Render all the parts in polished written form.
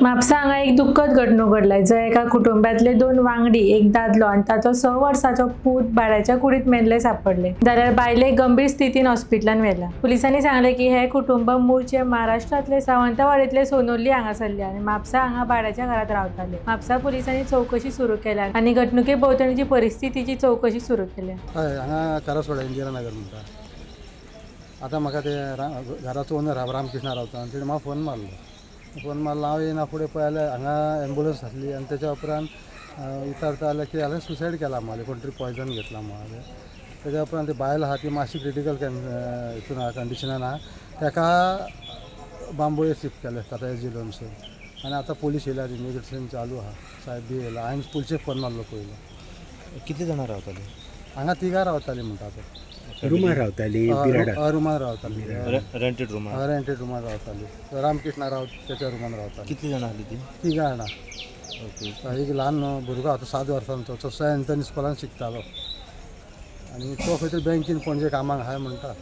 म्हापसा हांगा एक दुख्खद घडणूक घडल्या, जंय एका कुटुंबातले दोन वांगडी, एक दादलो आनी ताचो 6 वर्सांचो पूत भाड्याच्या कुडीत मेल्ले सापडले, जाल्यार बायलेक गंभीर स्थितीन हॉस्पिटलान व्हेला. पुलिसांनी सांगले की हे कुटुंब मूळचे महाराष्ट्रांतले सावंतवाडीतले सोनुर्ली हांगासरले आनी म्हापसा हांगा भाड्याच्या घरात रावताले. म्हापसा पुलिसांनी चवकशी सुरू केल्या आनी घडणुके भोंवतणची परिस्थितीची चवकशी सुरू केल्या. हय, हांगा करासवाडा इंदिरा नगर म्हणटा. आतां म्हाका ते घराचो ओनर आहा, रामकृष्णा रावता, आनी तेणें म्हाका फोन मारलो. फोन मारलो, हांव येयना फुडें पळय जाल्यार हांगा एम्बुलंस आसली. आनी तेच्या उपरांत विचारता जाल्यार कितें जालें, सुसायड केला म्हळ्यार, कोण तरी पॉयजन घेतला म्हळ्यार. तेच्या उपरांत ती बायल आहा, ती मातशी क्रिटिकल हितून आहा, कंडिशनान आहा. तेका बांबोळे शिफ्ट केलें आतां एस जी लोन्सून. आनी आतां पोलीस येयल्या, इन्वेस्टिगेशन चालू आहा. सायब बी येयला. हांवें पुलिशेक फोन मारलो पयलो. कितले जाणां रावताले? हांगा तिगां रावतालीं म्हणटा तो. रुमार रावताली बिराडा? रुमान रावताली. रेंटेड रुमा? रेंटेड रुमान रावताली. रामकृष्णा राव त्याच्या रुमान रावताली. कितली जाणां आसली ती? तिगां जाणां. ओके. एक ल्हान भुरगो आहा, तो 7 वर्सांचो, तो सेंट एंथनी स्कुलान शिकतालो आनी तो खंय तरी बँकीन पणजे कामाक आहा म्हणटा.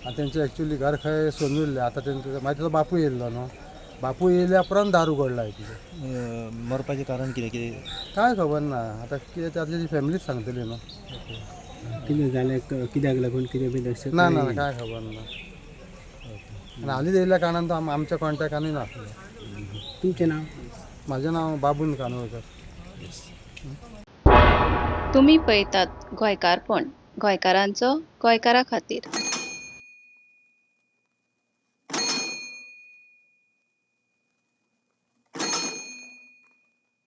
आनी तेंचें एक्चुली घर खंय सोनुर्ले. आतां तेंचो मागीर तेजो बापूय येयल्लो न्हू, बापूय येयल्या उपरांत दार उगडला तिजें. मरपाचें कारण कितें कितें? कांय खबर ना आतां कितें तें, आतां तेजी फॅमिलीच सांगतली न्हू. कितें जालें, कित्याक लागून कितें बी तशें? ना ना, कांय खबर ना. आनी हालींच येयल्या कारणान तो आमच्या कॉन्टेक्टानूय नासलो. तुमचें नांव? म्हाजें नांव बाबून कानोळकर. तुमी पळयतात गोंयकारपण, गोंयकारांचो गोंयकारा खातीर.